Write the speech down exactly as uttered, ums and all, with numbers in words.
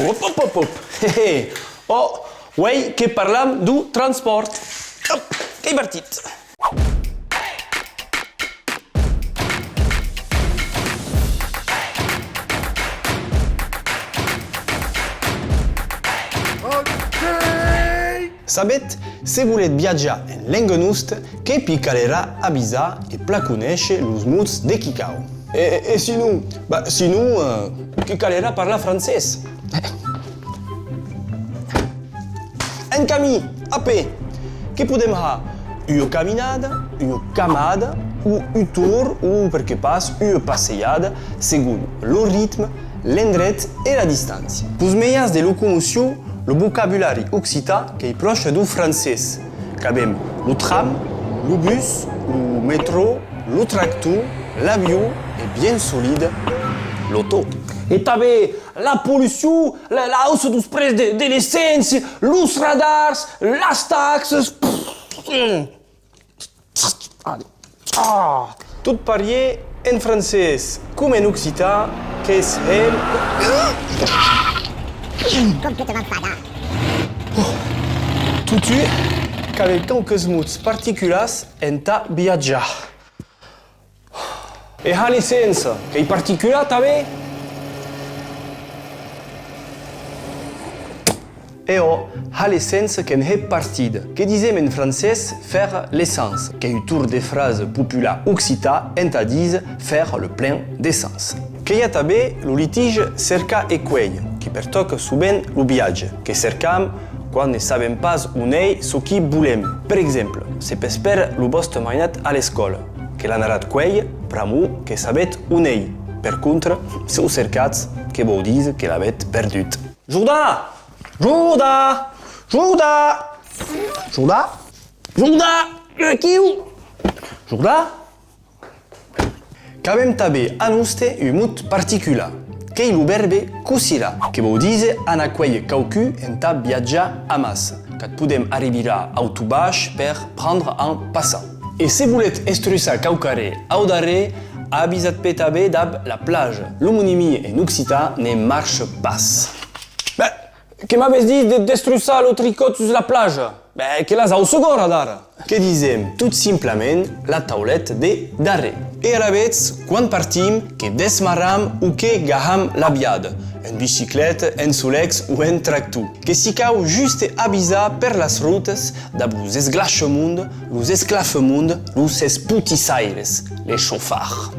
Op, op, op, op. He, he. Ò, uei que parlam deu transpòrt. Op, qu'ei partit. Sabetz, se voletz viatjar en lenga nosta, que vos calerà avisar e plan conéisher los mots de qui cau. E, e, e sinon, bah, sinon, eh, que calerà parlar francés. En camin, a pè, que podem har ua caminada, ua camada, o un torn, o perqué pas ua passejada, segon lo ritme, l'endret e la distància. Peus mejans de locomocion, lo vocabulari occitan qu'ei pròche deu francés. Qu'avem lo tram, lo bus, lo metrò, lo tractor, l'avion e, bien solide, l'autò. E tanben la pollucion, la, la haussa deus prètz de, de l'esséncia, los radars, las taxas. Pff, mm. Ah. Tot parièr en francés com en occitan, que's hèn... Com que te vas enfadar. Oh. Totun, qu'avem quauques mots particulars entà viatjar. E har l'essença, qu'ei particular tanben? E òc, har l'essença que'n hè partida. Que disem en francés faire l'essence, qu'ei un torn de frasa popular occitan entà díser faire le plein d'essence. Que i a tanben lo litigi cercar e cuélher, qui pertòca sovent lo viatge, que cercam quan ne sabem pas on ei çò qui volem. Per exemple, se pètz pèrdre lo vòste mainat a l'escòla, que l'anaratz cuélher pr'amor que sabetz on ei. Per contra, se o cercatz, que vòu díser que l'avètz perdut. Jordan! Jordan! Jordan! Jordan! Jordan! Aquiu! Jordan! Qu'avem tanben a noste un mot particular, qu'ei lo vèrbe cossirar, que vòu díser anar cuélher quauqu'un entà viatjar amassa. Qu'ac podem arrivirar autobàs per prendre en passant. E se voletz estruçar quauquarren au darrèr, avisatz-pe tanben dab la plaja. L'omonimia en occitan ne marcha pas. Ben, que m'avètz dit de, d'estruçar lo tricòt sus la plaja? Ben, que l'as au segòr adara! Que disem tot simplament la tauleta de darrèr. E alavetz, quan partim, que desmarram o que gaham l'aviada, en bicicleta, en solèx o en tractor. Que si cau juste avisar per las rotas dab los esglachamondas, los esclafamondas, los espotissaires, les chauffards.